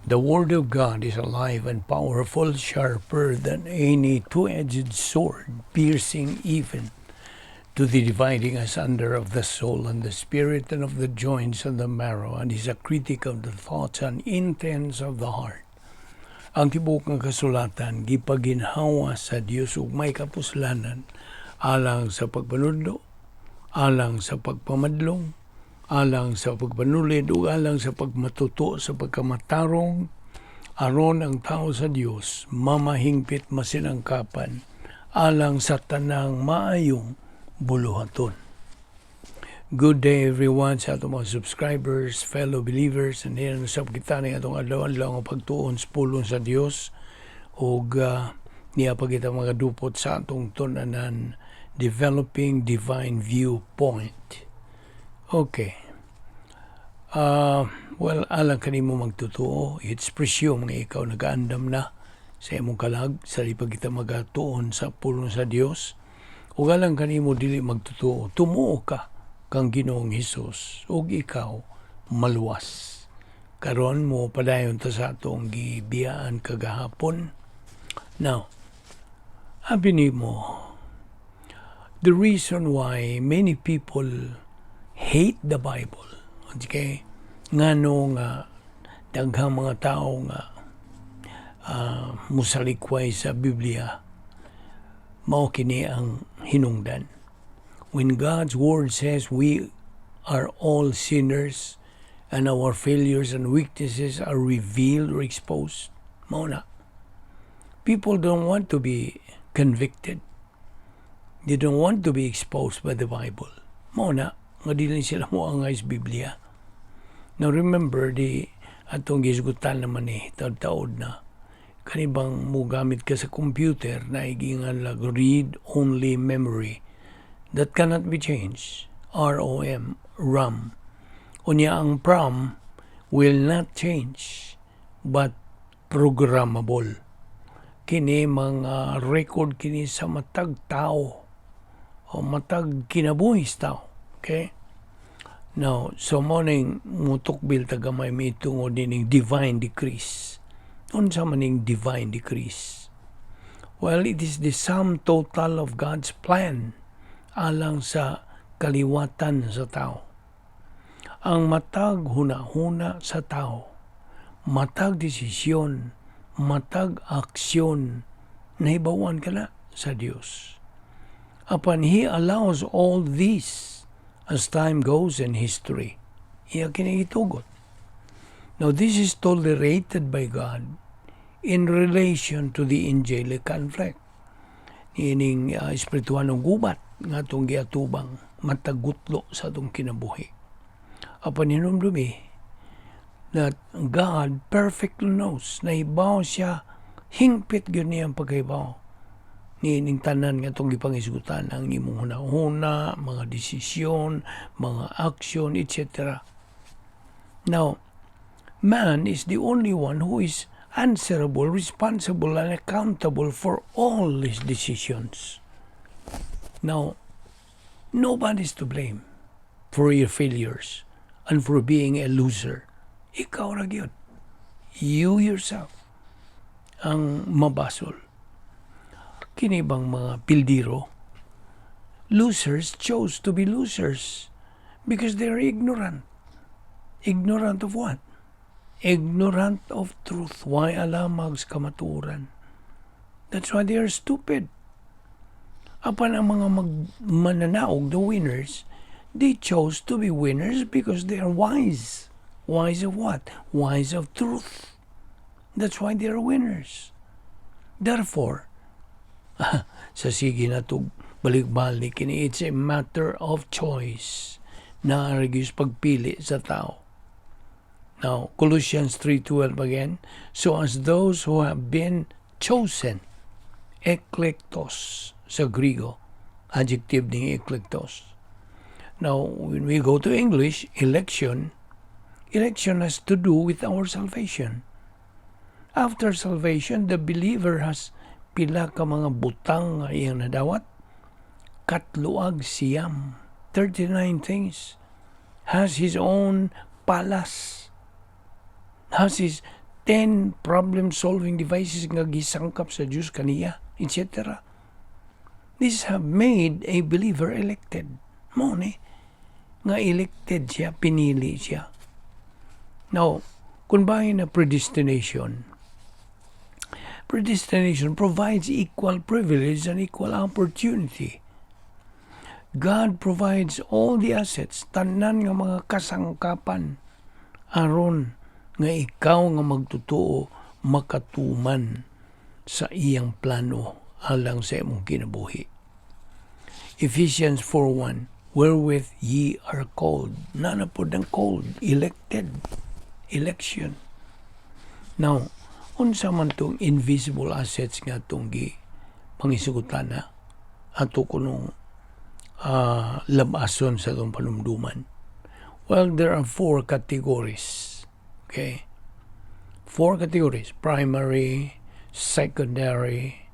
The Word of God is alive and powerful, sharper than any two-edged sword, piercing even to the dividing asunder of the soul and the spirit and of the joints and the marrow, and is a critic of the thoughts and intents of the heart. Ang tibuok nga kasulatan gipaginhawa sa Dios ug may kapuslanan alang sa pagpanudlo, alang sa pagpamadlong, alang sa pagpanulid ug alang sa pagmatuto sa pagkamatarong, aron ang tao sa Dios mamahingpit, masinangkapan alang sa tanang maayong buluhaton. Good day, everyone, sa atong mga subscribers, fellow believers, and here usab kita ni atong adlaw-adlaw nga pagtuon sa pulong sa Dios ug niya pa kita mga dupot sa atong tun-anan, Developing Divine Viewpoint. Okay. Well, alang kanimo magtotoo, it's presume nga ikaw nagaandam na sa imong kalag sa di pa kita magatuon sa pulong sa Dios. Ug alang kanimo dili magtotoo, tumuo ka kang Ginoong Hesus ug ikaw maluwas. Karon mo padayon ta sa atong gibiyaan kagahapon. Now, abi nimo, the reason why many people hate the Bible, okay? Ngano nga daghang mga tao nga musalikway sa Biblia, mao kini ang hinungdan. When God's word says we are all sinners and our failures and weaknesses are revealed or exposed, mao na. People don't want to be convicted. They don't want to be exposed by the Bible. Mao na, nga dili sila mo angay sa Biblia. Now remember, the atong gisgutan naman ni taod-taod na kanibang mo gamit ka sa computer na giingan lag read only memory that cannot be changed. ROM, RAM. Unya ang PROM will not change but programmable. Kini mga record kini sa matag tao o matag kinabuhi sa tao. Okay? Now, so morning mutukbil ta gamay mi tungod nining divine decrees. Unsa man ning divine decrees? Well, it is the sum total of God's plan alang sa kaliwatan sa tao. Ang matag huna-huna sa tao, matag desisyon, matag aksyon, nahibawan ka na sa Dios. Apan He allows all this as time goes in history. Iya kini gitugot. Now, this is tolerated by God in relation to the angelic conflict. Ining espirituanong gubat nga atong giatubang matagutlo sa atong kinabuhi. Apan hinumdumi that God perfectly knows, nahibaw siya, hingpit gyud niyang pagkahibaw niining tanan nga atong gipangisgutan, ang imong hunahuna, mga desisyon, mga aksyon, etc. Now, man is the only one who is answerable, responsible, and accountable for all his decisions. Now, nobody's to blame for your failures and for being a loser. Ikaw ra gyud. You yourself ang mabasol. Kini bang mga pildiro? Losers chose to be losers because they are ignorant. Ignorant of what? Ignorant of truth. Way alamag sa kamatuoran? That's why they are stupid. Apan ang mga mananaog, the winners, they chose to be winners because they are wise. Wise of what? Wise of truth. That's why they are winners. Therefore, sa sige na to balik-balik kini, it's a matter of choice na gyud pagpili sa tao. Now, Colossians 3:12 again, so as those who have been chosen, eklektos sa Grigo, adjective ni eklektos. Now, when we go to English, election, election has to do with our salvation. After salvation, the believer has pila ka mga butang nga iyang nadawat. 39, 39 things. Has his own palace. Has his 10 problem-solving devices nga gisangkap sa Diyos kaniya, etc. These have made a believer elected. Mao ni nga elected siya, pinili siya. Now, kung bahin na predestination, predestination provides equal privilege and equal opportunity. God provides all the assets, tanan nga mga kasangkapan, aron nga ikaw nga magtotoo makatuman sa iyang plano alang sa imong kinabuhi. Ephesians 4:1, "Wherewith ye are called." Naa na pod ang called, elected, election. Now, unsa man tong invisible assets nga atong gi pangisgutan na ato kunong labason sa atong panumduman? Well, there are four categories. Okay? Four categories. Primary, secondary,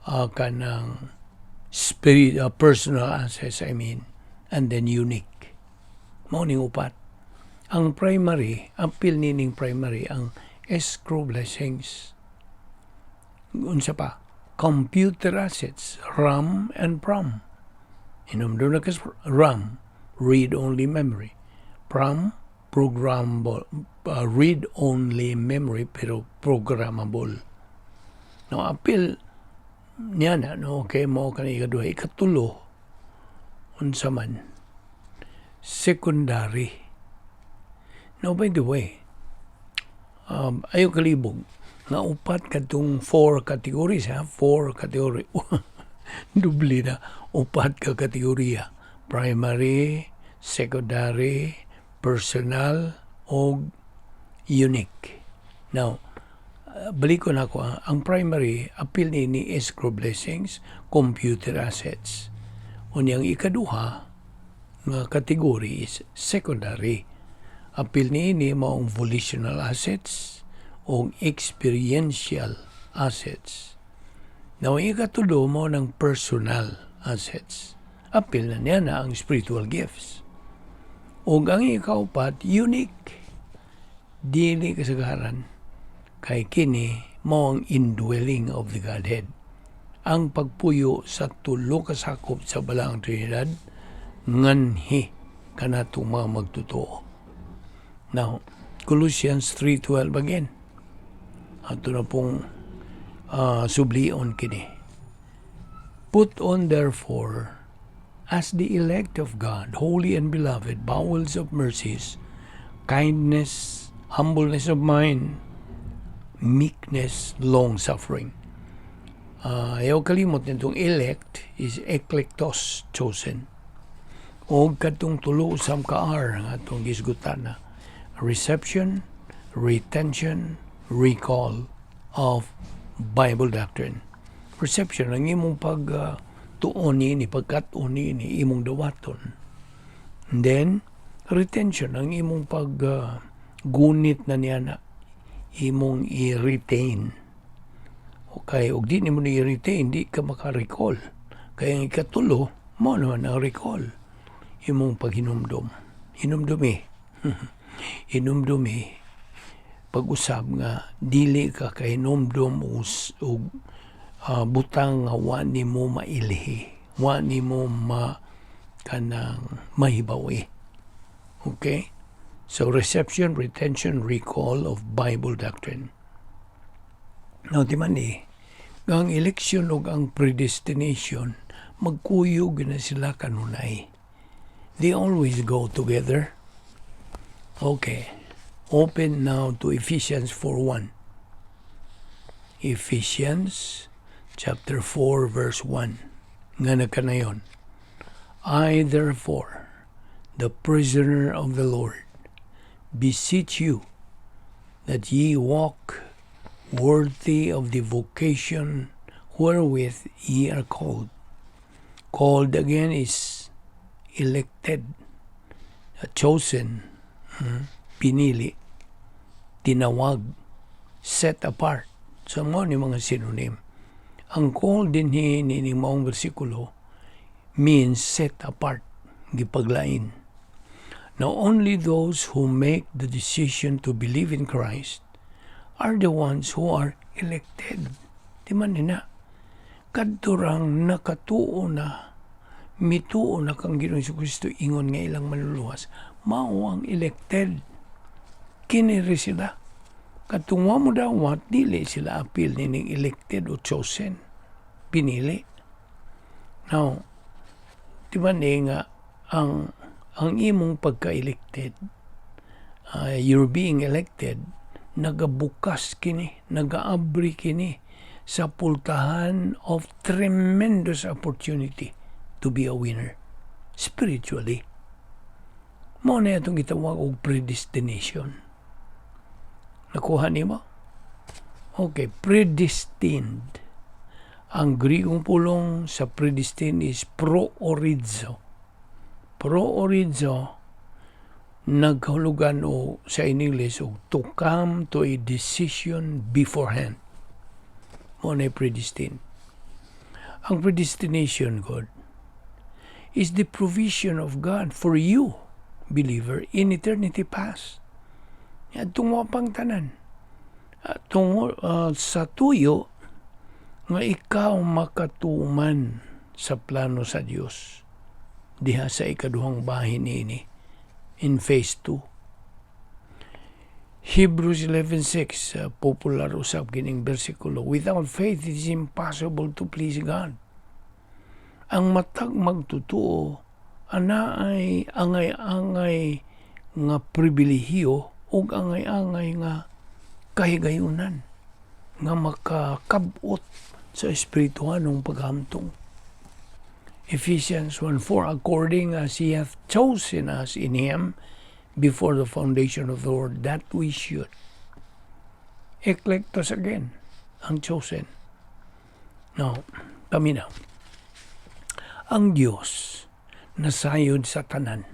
kanang spirit, personal assets, I mean, and then unique. Mao ning upat. Ang primary, apil nining primary, ang escrow blessings. Unsa pa? Computer assets, RAM and PROM. Hinumdum na kas RAM, read-only memory. PROM, programmable, read-only memory pero programmable. No, apil niya na, no, okay, mao kani ikaduha. Ikatulo, unsa man, secondary. Now, by the way, ayaw kalibog, nga upat katong four categories, ha? Four category. Dubli na, upat ka kategorya. Primary, secondary, personal, o unique. Now, balikon ako, ha? Ang primary, apil ni ni escrow blessings, computer assets. Unyang ikaduha nga category is secondary. Apil niini maong volitional assets o experiential assets. Now, ang ikatulo mao ng personal assets. Apil na niya na ang spiritual gifts. O ang ikaupat, unique. Dili kasagaran. Kay kini mao ang indwelling of the Godhead. Ang pagpuyo sa tulo ka sakop sa Balaang Trinidad nganhi kanatong mga magtotoo. Now, Colossians 3:12 again. Ato na pong sublion kini. "Put on therefore as the elect of God, holy and beloved, bowels of mercies, kindness, humbleness of mind, meekness, long suffering." Ayaw kalimot nitong elect is eklektos, chosen. O katong tulo usam ka R nga atong gisgutan na reception, retention, recall of Bible doctrine. Reception, ang imong pag tuon ni, pagkat-on ni, imong dawaton. And then, retention, ang imong pag gunit na niya na imong i-retain. Okay, ug di nimo ni i-retain, di ka maka-recall. Kaya ang ikatulo, mao naman ang recall. Imong paghinumdom. Hinumdumi. Hinumdumi pag-usab nga dili ka kahinumdom og butang nga wa nimo mailhi, wa nimo ma kanang mahibawi. Okay? So reception, retention, recall of Bible doctrine. Now, di man eh, nga ang election ug ang predestination, magkuyog na sila kanunay. They always go together. Okay. Open now to Ephesians 4:1. Ephesians chapter 4 verse 1. Nga nagkanayon. "I therefore, the prisoner of the Lord, beseech you that ye walk worthy of the vocation wherewith ye are called." Called again is elected, chosen, pinili, tinawag, set apart. So mao ni mga synonym. Ang called din ni maong bersikulo means set apart, gipaglain. Now, only those who make the decision to believe in Christ are the ones who are elected. Di man nina. Kadto rang nakatuo na, mituo na kang Ginoong Kristo ingon nga ilang Manluluwas, mao ang elected. Kini sila. Katong wa mo dawat, dili sila apil nining elected o chosen. Pinili. Now, di ba ni nga ang imong pagka-elected, you're being elected, nagabukas kini, nagaabri kini sa pultahan of tremendous opportunity to be a winner spiritually. Mao na itong gitawag og predestination. Nakuha nimo? Okay, predestined. Ang Grigong pulong sa predestined is proorizo. Proorizo nagkahulugan o sa in English og to come to a decision beforehand. Mao na predestined. Ang predestination, God, is the provision of God for you, believer, in eternity past. Tungo pang tanan. Tungo sa tuyo nga ikaw makatuman sa plano sa Dios diha sa ikaduhang bahin niini in phase 2. Hebrews 11:6, popular usab kining bersikulo. Without faith, it is impossible to please God. Ang matag magtutuo ana ay angay-angay nga pribilehiyo ug angay-angay nga kahigayunan nga makakabot sa espirituhanong paghamtong. Ephesians 1:4, according as He hath chosen us in Him before the foundation of the world, that we should. Eklektos again, ang chosen. Now, paminaw. Ang Diyos nasayod sa tanan.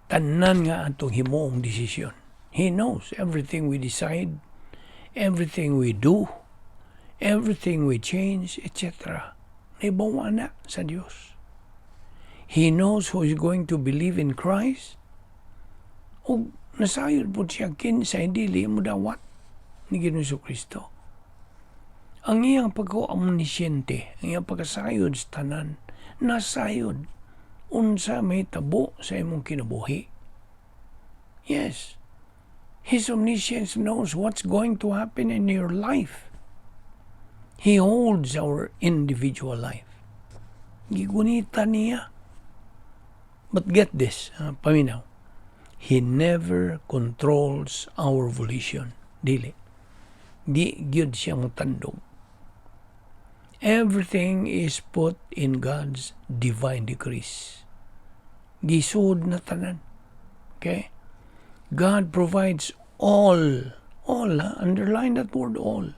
Tanan nga atong himuong desisyon. He knows everything we decide, everything we do, everything we change, etc. Nahibaw na sa Diyos. He knows who is going to believe in Christ. O nasayod po siya kinsay dili mo dawat ni Ginoong Kristo. Ang iyang pagka-omnisciente, ang iyang pagkasayod sa tanan, nasayod unsa may tabo sa imong kinabuhi. Yes, His omniscience knows what's going to happen in your life. He holds our individual life. Gigunita niya. But get this, paminaw. He never controls our volition. Dili. Di gyud siya motandog. Everything is put in God's divine decrees. Gisud na tanan. Okay? God provides all, ha? Underline that word "all,"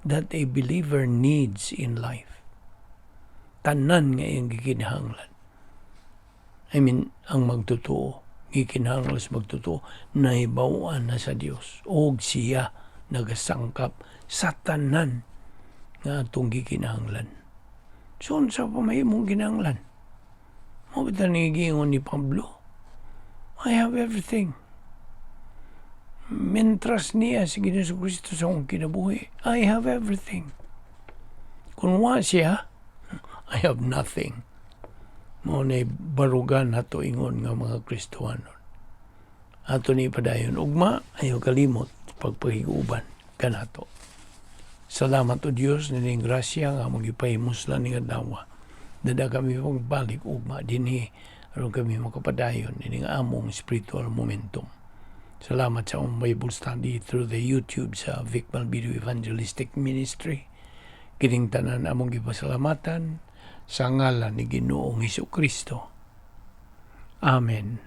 that a believer needs in life. Tanan nga iyang gikinahanglan. I mean, ang magtotoo, gikinahanglan sa magtotoo, nahibaw-an na sa Dios. Og siya nagasangkap sa tanan nga atong gikinahanglan. So, unsa pa may imong kinahanglan? Mao bitaw ni giingon ni Pablo, "I have everything." Mentras niya si Ginoong Kristo sa akong kinabuhi, I have everything. Kung wa siya, I have nothing. Mao na barugan nato ingon nga mga Kristohanon. Ato ni padayon ugma, ayaw kalimot pagpahiguban kanato. Salamat o Dios nining grasya nga among gipahimuslan ning adlaw. Dada kami pagbalik ugma dinhi aron kami makapadayon ining among spiritual momentum. Salamat sa among Bible study through the YouTube sa Vic Malvido Evangelistic Ministry. Kining tanan among gipasalamatan sa ngalan ni Ginoong Hesus Kristo. Amen.